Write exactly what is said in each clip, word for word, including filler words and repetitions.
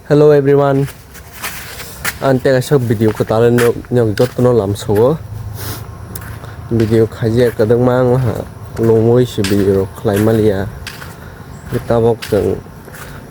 Hello everyone, ang tei kaisa video kwtal nok, nok jotono lamsogo. Video khaijak kwdwkma ang ha lungwi se video rok khlai maliya. Tabok chwng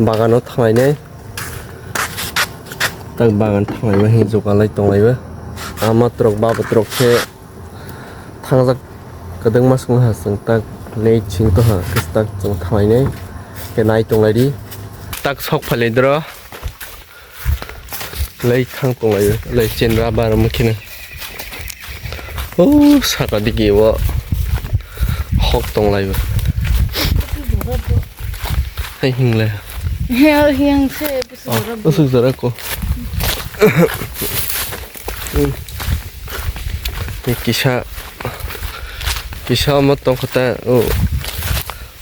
bagano thanglai nai. Tak bagan thanglai ba hin jogalai tonglai ba. Ama trok baba trok khe thangjak kwdwkma song ha chwng tak nei ching to ha tak chwng thanglai nai. Khe nai tonglai di. Tak sok phalai dro. Lei thang tonglai, lei chenra bar mukhe na. O saka digi o hok tonglai. Hai hingle. He, hiang se, busu. Ah, jora bu. Usuk jora ko. Hmm. Ni kisa, kisa omo tongkha ta, o.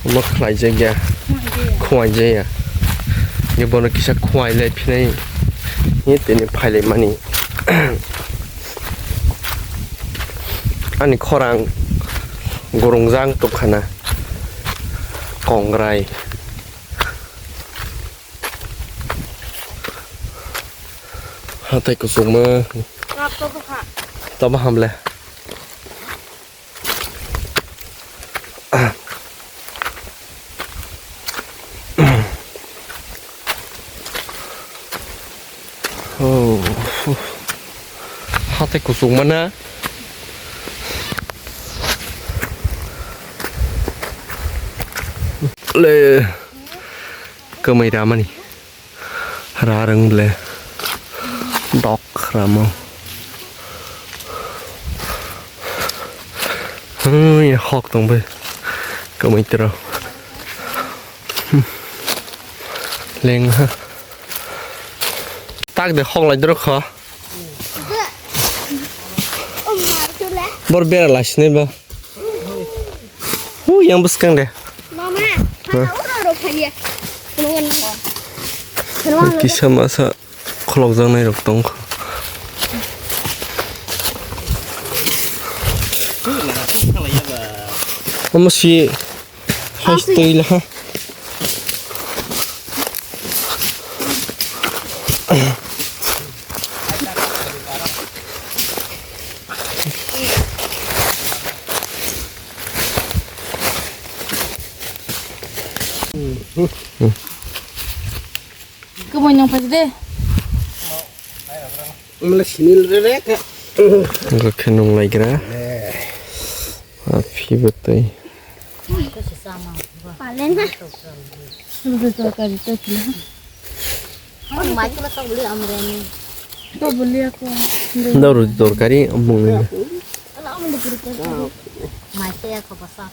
Omo khlaijak ya. Khuaijak ya. Khuaijak ya. Ni bono kisa khuai lai phinai. Ni tini phai lai mani. Ani khorang gurungjang tongkha na. Kongrai. Hatai kuchukma. Kap to bwkha. Tamo hamle. Oh, hatai kuchukma na. Le, kwmwi ramani. Rarwng ble dok ramo. Hmm, ya hok tong bai. Kwmwi tero. Hmm. Leng ha. Tak de hok lai dro kha. Bor bera lai sini ba. Hu, yang bwskang de. Mama, hah? Hana oro oro phaiya. Kuno nang. Kisa masa khulokjaknai rok tongkha. Omo si hai twi la. Kwmwi nung phaidi de. Mala sinil re re ka. Gakhe nung lai gra. Aphi betai. Palen ha. Rudi torkari to thila. Mai kula sok buli amreni. To buli ako. Nda rudi torkari amung ni. Mai se ako basa.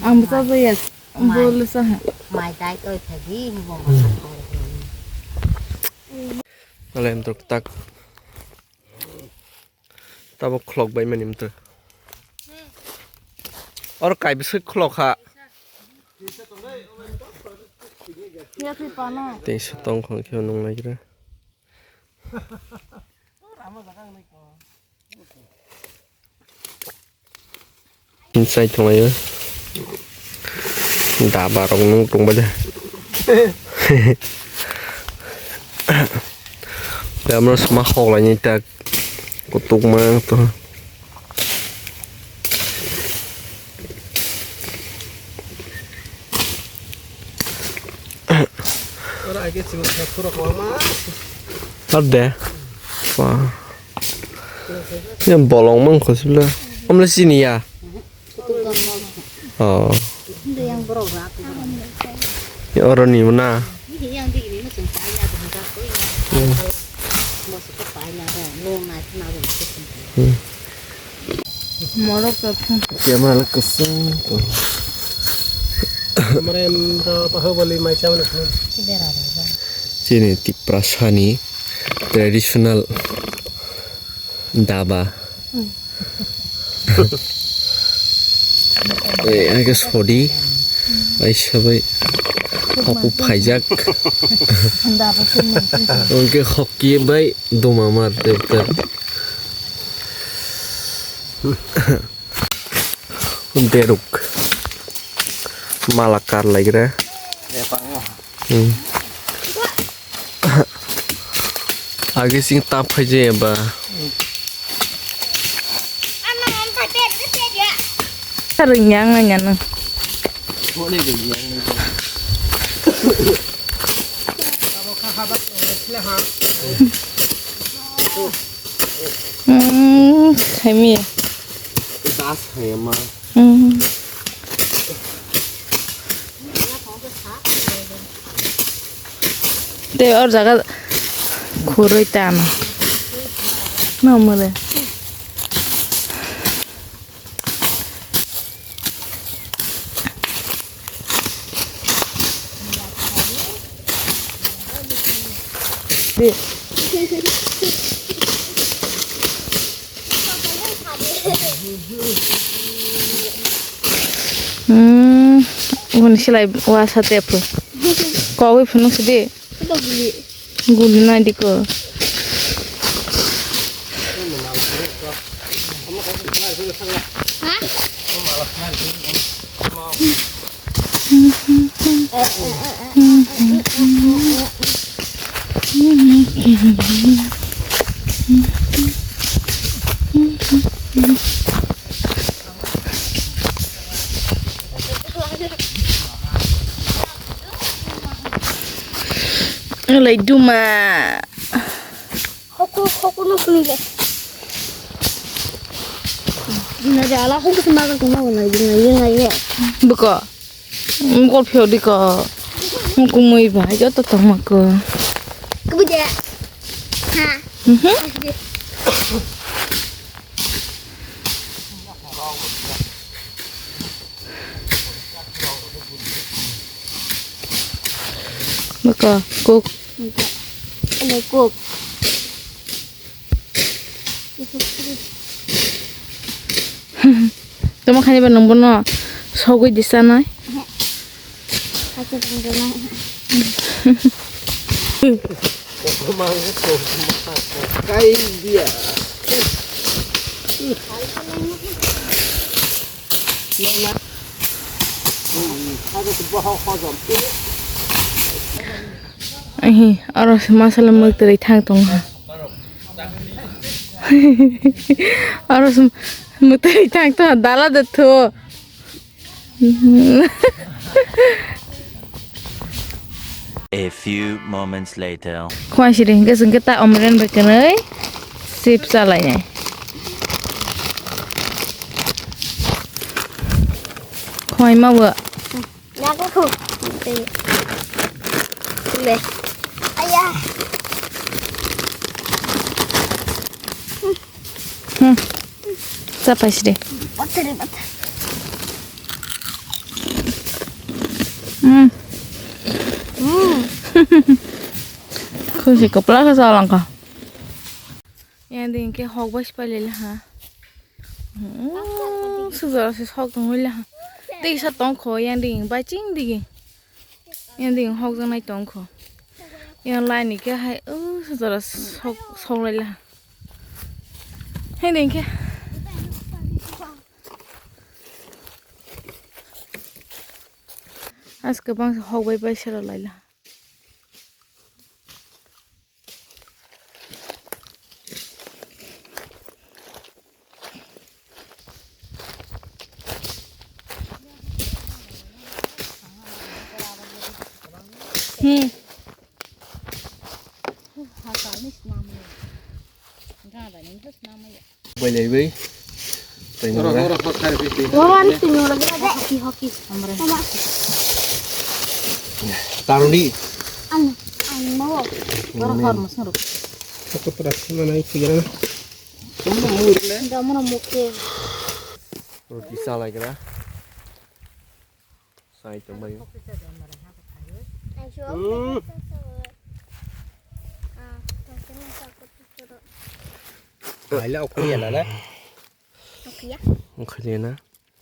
Ang basa ya. Bol sa ha. Mai dai toi thagi ni bo. Alem tok tak. Tabok khulok bai mani mtw. Oro kai bwswk khulok kha. Tei se tong khon khe nung lai gra. Chai tonglaio. Daba rok nung tongbai de. Lamno sma hok laini tak kutuk ma to. Ora age chibuk khe phurok wama. Abde. Wah. Yang bolong mang khosibla. Amle sini ya. Oh. Ya oro ni mana. Hmm. Morok rok thang. Camera le keseng. Kemarin to Bahubali mai chamane. Chini Tiprasani traditional daba. Eh, hai khe sodi. Ai sabai. Hapu phaijak. Hwnkhe hoki bai duma mar tei. Deruk. Mala kar laigra. Hmm. Agi sing tap phai je ba. Sarung yang nang yang nang. Hmm, khaimi. Das hai ma. Hmm. Tei o jaga khurui tamo. Mamole. Hmm, uni silai wasa tepu. Kowi phunuk sidi. Guli nai diko. Lai duma. Hoku, hoku no kuni le. Na jala hoku tu maga kuma na jina jina ye. Buko. Gol phio diko. Kumui ba joto tongma ko. Kubu je. Ha. Mhm. Baka kok. Ini kok. Tamo khani ba nungbo no sogwi di sanai. Kaisa tongjanai. Kai dia. Ahi, oro se masala mwtwrwi thang tongo. Oro se mwtwrwi thang tongo, dala de tho. A few moments later. Khwai siri hingke singke ta omren bai kwnwi chips chalainai. Khwai ma bo. Yago khu. Le. Aya. Hmm. Sa pai sidi. Battery, battery. Hmm. Hmm. Khusi kopla kha sa langka. Yang ding ke hok bai spai le ha. Hmm, sujara se sok tong le ha. Dei sa tong kho yang ding bai ching digi. Yang ding hok jang nai tong kho. Yang lai ni ke hai, uh, sujara sok, sok lai la. Hai ding ke. As ke bang hok bai bai sero lai la. Hmm. Bai lai bai. Tei Oro, nang oro, hot khai bai tei. Wawan tini ora gila deh. Hoki, hoki. Mama. Taruni. Ang, ang mau. Oro hor mo soro. Aku terus mana itu ya? Kamu mau urut le? Nda mana muke. Roti salai kira. Sai tongbaio. Hmm. Maila okhuya na na. Okhuya. Okhuya na.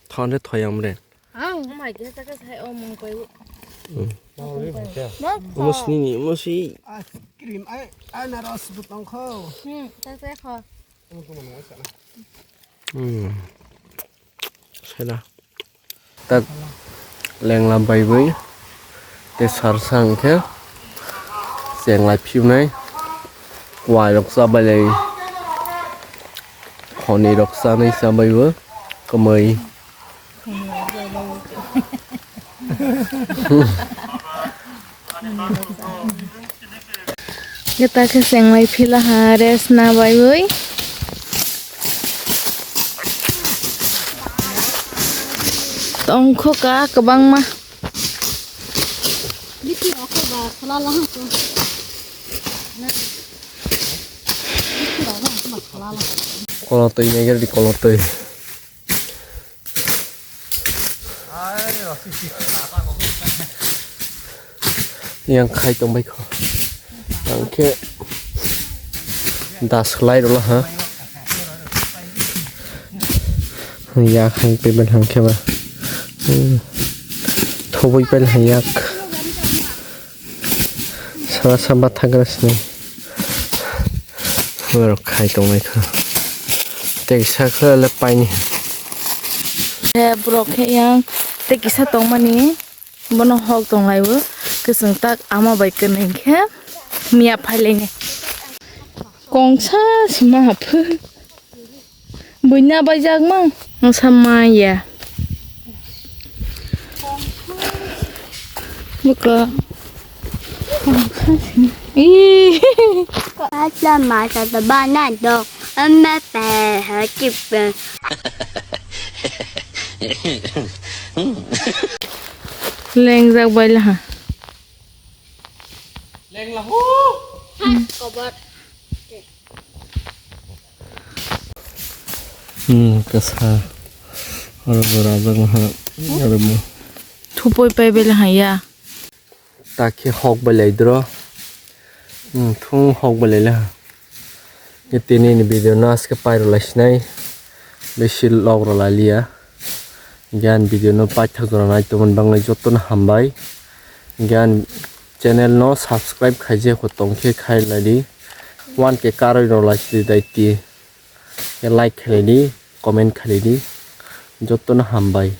Thon re thoyam re. Ang mai ke ta ka sai o mung koi. Hmm. Mung koi. Mung koi. Musni ni musi. Ice cream ai anaros butong kho. Hmm, ta ta kho. Hmm. Sela. Tak lengla baibai. Te sarsa hwnkhe chenglai phiyunai. Wai rok chabai lai. Khoni rok chanwi chabai bo. Kwmwi. Gata khe chenglai phila ha rest na baiwi. Tongkho ka kwbangma. Kolotwi naiger di kolotwi. Yang khai tongbai kho. Ang khe das khlai rwla ha. Ya khai pebel hang khe ba. Hmm. Thoboi pel ha yak. Sala samba thagra sini. Borok khai tongmai kha. Tei kisa khe le paini. He borok khe yang tei kisa tongmani bono hok tonglaio. Kwchwng tak ama bai kwrwng khe miya phailaini. Kongsa sima haphu. Buina baijakma. Masa maya. Buka. Ih. Masa masa to bana dok. Amma pe ha kipe. Lengjak bailaha. Lengla hu. Kobat. Hmm, kasa. Oro bo rajak ha. Oro mo. Thupoi pai bele ha ya. Takhe hok belai dro. Hmm, thung hok belai la. Tini ni video no aske pai rw lai sinai. Besi log rw lai liya. Gan video no paithak jora nai tongmani bagwi jotono hambai. Gan channel no subscribe khaijak tongkhe khai lai di. One K karwi rw lai sidi daiti. Like khlai di, comment khlai di. Jotono hambai.